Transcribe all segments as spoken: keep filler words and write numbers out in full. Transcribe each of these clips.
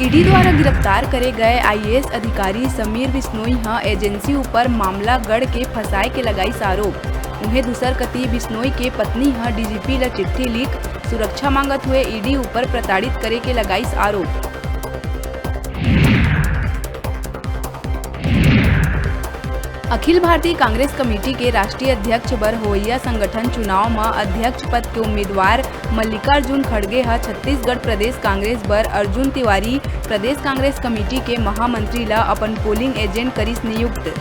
ED द्वारा गिरफ्तार करे गए आईएएस अधिकारी समीर बिश्नोई ह एजेंसी ऊपर मामला गढ़ के फंसाए के लगाइस आरोप। उहें, दूसर कती बिश्नोई के पत्नी ह डीजीपी ल चिट्ठी लिख सुरक्षा मांगत हुए ईडी ऊपर प्रताड़ित करे के लगाइस आरोप। अखिल भारतीय कांग्रेस कमेटी के राष्ट्रीय अध्यक्ष बर होवइया संगठन चुनाव म अध्यक्ष पद के उम्मीदवार मल्लिकार्जुन खड़गे ह छत्तीसगढ़ प्रदेश कांग्रेस बर अर्जुन तिवारी, प्रदेश कांग्रेस कमेटी के महामंत्री ल अपन पोलिंग एजेंट करिस नियुक्त।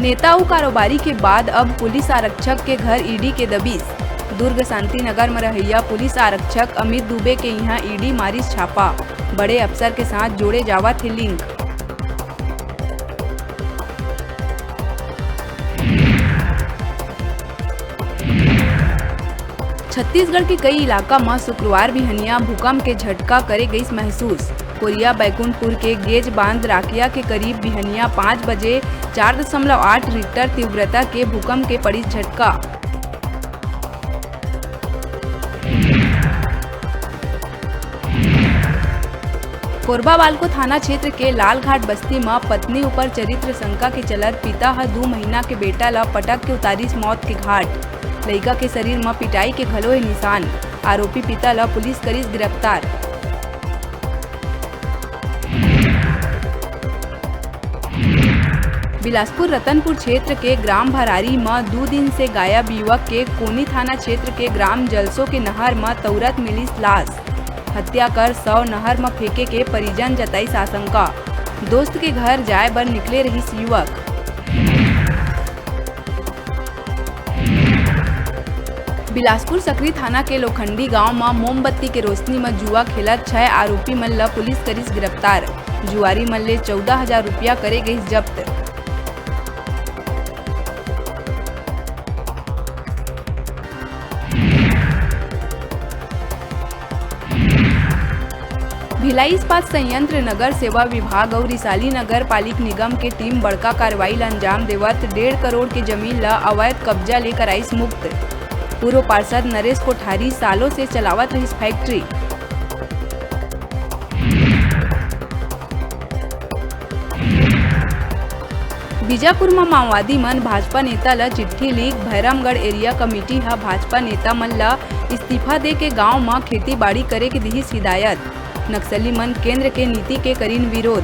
नेता अउ कारोबारी के बाद अब पुलिस आरक्षक के घर ईडी के दबिश। दुर्ग शांति नगर म रहइया पुलिस आरक्षक अमित दुबे के इहां ईडी मारिस छापा। बड़े अफसर के साथ जोड़े जावत हे लिंक। छत्तीसगढ़ के कई इलाका म शुक्रवार बिहनिया भूकंप के झटका करे गइस महसूस। कोरिया बैकुंठपुर के गेज बांध राकिया के करीब बिहनिया पाँच बजे चार दशमलव आठ रिक्टर तीव्रता के भूकंप के पड़िस झटका। कोरबा वाल्को थाना क्षेत्र के लालघाट बस्ती म पत्नी ऊपर चरित्र शंका के चलत पिता ह दू महीना के बेटा ल पटक के उतारिस मौत के घाट। लइका के शरीर म पिटाई के घलो हे निशान। आरोपी पिता ल पुलिस करिस गिरफ्तार। बिलासपुर रतनपुर क्षेत्र के ग्राम भरारी म दू दिन से गायब युवक के कोनी थाना क्षेत्र के ग्राम जलसो के नहर म तौरत मिलिस लाश। हत्या कर शव नहर म फेंके के परिजन जताइस आशंका। दोस्त के घर जाए बर निकले रहिस युवक। बिलासपुर सकरी थाना के लोखंडी गांव म मोमबत्ती के रोशनी म जुआ खेलत छह आरोपी मन ल पुलिस करिस गिरफ्तार। जुआरी मन ले चौदह हजार रुपया करे गइस जब्त। भिलाई इस्पात संयंत्र, नगर सेवा विभाग अउ रिसाली नगर पालिक निगम के टीम बड़का कार्रवाई ल अंजाम देवत डेढ़ करोड़ के जमीन ल अवैध कब्जा ले कराइस मुक्त। पूर्व पार्षद नरेश कोठारी सालों से चलावत रहिस फैक्ट्री। बीजापुर म माओवादी मन भाजपा नेता ल चिट्ठी लिख भैरमगढ़ एरिया कमेटी ह भाजपा नेता मन ल इस्तीफा दे के गांव म खेती बाड़ी करे के दिहिस हिदायत। नक्सली मन केंद्र के नीति के करिन विरोध।